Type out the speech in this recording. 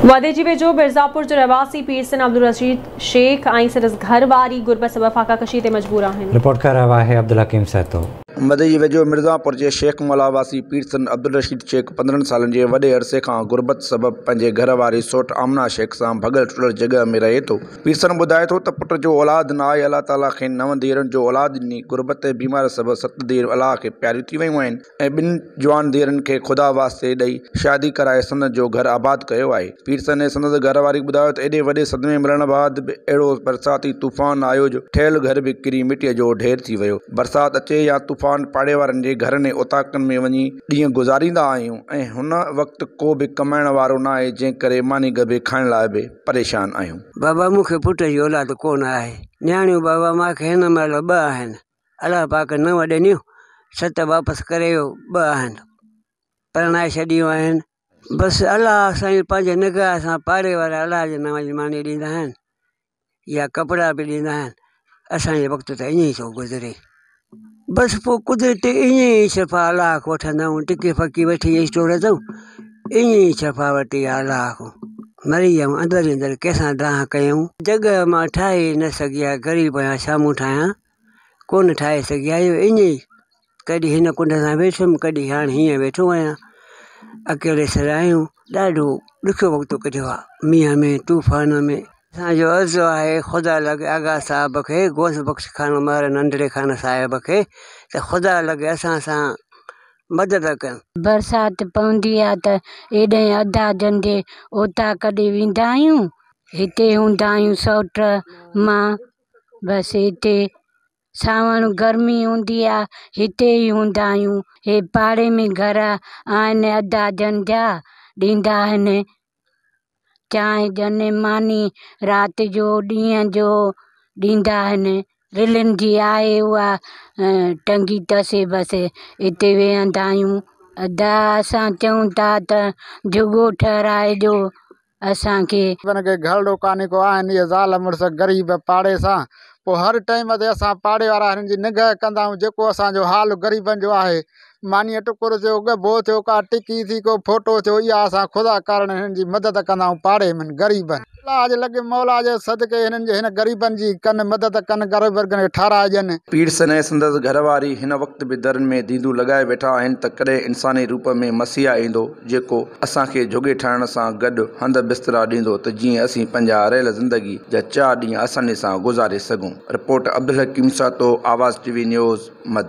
مدئجي ويجهو مرزاپور جو رهواسي پيرسن عبدالرشيد شيخ ۽ سندس گهر واري غربت سبب فاقاڪشي تي مجبور آهن. رپورٽ ڪري رهيو آهي عبدالحڪيم سهتو. مدئجي ويجهو مرزاپور جي شيخ مولا واسي پيرسن عبدالرشيد شيخ 15 سالن جي وڏي عرصي کان غربت سبب پنهنجي گهر واري سوٽ آمنه شيخ سان ڀڳل ٽٽل جڳهه ۾ رهي ٿو. پيرسن ٻڌائي ٿو ته پٽ جو اولاد نه آهي الله تعالي کين نو ڌيئرن جو اولاد ڏني غربت ۽ بيماري سبب ست ڌيئرون الله کي پياريون ٿي ويون آهن. ۽ ٻن جوان ڌيئرن کي خدا واسطي ڏئي شادي ڪرائي سندن جو گهر آباد ڪيو آهي. پيرسن ۽ سندس گهر واري ٻڌايو ته ايڏي وڏي صدمي ملڻ بعد به اهڙو برساتي طوفان آيو جو ٺهيل گهر به ڪري مٽيء جو ڍير ٿي ويو. برسات اچي يا طوفان پاڙي وارن جي گهرن ۽ اوطاقن ۾ وڃي ڏينهن گذاريندا آهيون ۽ هن وقت ڪو به ڪمائڻ وارو ناهي جنهن ڪري ماني ڳڀي کائڻ لاء به پريشان آهيون. بابا مون کي پٽ جي اولاد ڪو نه آهي. نياڻيون بابا مان کي هن مهل ٻه آهن. الله پاڪ نو ڏنيون، ست واپس ڪري ويو، ٻه آهن پرڻائي ڇڏيون آهن. بس الله سائين پنهنجي نگاهه سان پاڙي وارا الله جي نام جي ماني ڏيندا آهن يا ڪپڙا به ڏيندا آهن. اسان جو وقت ته ائين ئي ٿو گذري. بس پوء قدرت ائين ئي شفا الله کان وٺندا آهيون، ٽڪي ڦڪي وٺي اسٽور تان ائين ئي شفا وٺي الله کان. مري ويا آهيون اندر ئي اندر ڪنهن سان دانهن ڪيون. جڳهه مان ٺاهي نه سگهيا غريب آهيان ڇا مون ٺاهيان. ڪونه ٺاهي سگهيا آهيون ائين ئي ڪڏهن هن ڪنڊ سان ويٺم ڪڏهن هاڻي هيئن ويٺو آهيان اڪيلي سر آهيون ڏاڍو ڏکيو وقت ڪڍيو آهي مينهن ۾ طوفان ۾ اسانجو عرض آهي خدا لڳي آغا صاحب کي غوث بخش خان مهر ننڍڙي خان صاحب کي ته خدا لڳي اسان سان مدد ڪن. برسات پوندي آ ته ايڏهن ادا جن جي اوطاق ڏي ويندا آهيون. هتي هوندا آهيون سئوٽ مان بس هتي سانوڻ گرمي هوندي آ هتي ئي هوندا آهيون. هي پاڙي ۾ گهر آهن ادا جن جا ڏيندا آهن چانهه ڏين ماني رات جو ڏينهن جو ڏيندا آهن. رلن جي آهي اها ٽنگي اٿس بس اتي ويهندا آهيون. ادا اسان چئون ٿا ته جهڳو ٺهرائي ڏيو اسان کي. هن کي گهرڙو ڪانهي ڪو آهن اهي زال مڙس غريب پاڙي سان پوء هر ٽائيم تي اسان پاڙي وارا هنن جي نگهه ڪندا آهيون جيڪو اسان جو حال غريبن جو آهي مانيء ٽڪر ٿيو ڳڀو ٿيو ڪا ٽڪي ٿي ڪو ڦوٽو ٿيو اها اسان خدا ڪارڻ هنن جي مدد ڪندا آهيون پاڙي ۾ غريبن. الله جي لڳي مولا جي صدقي هنن جي هن غريبن جي ڪن مدد ڪن غريب ورگن کي ٺهرائي ڏين. پيرسن ۽ سندس گهر واري هن وقت به درن ۾ ديدون لڳائي ويٺا آهن ته ڪڏهن انساني روپ ۾ مسيحا ايندو جيڪو اسان کي جهڳي ٺاهڻ سان گڏ هنڌ بسترا ڏيندو ته جيئن اسين پنهنجا رهيل زندگي جا چار ڏينهن آساني سان گذاري سگهون. Report, Abdulhakeem Sahto, Awaz T V news, Madi.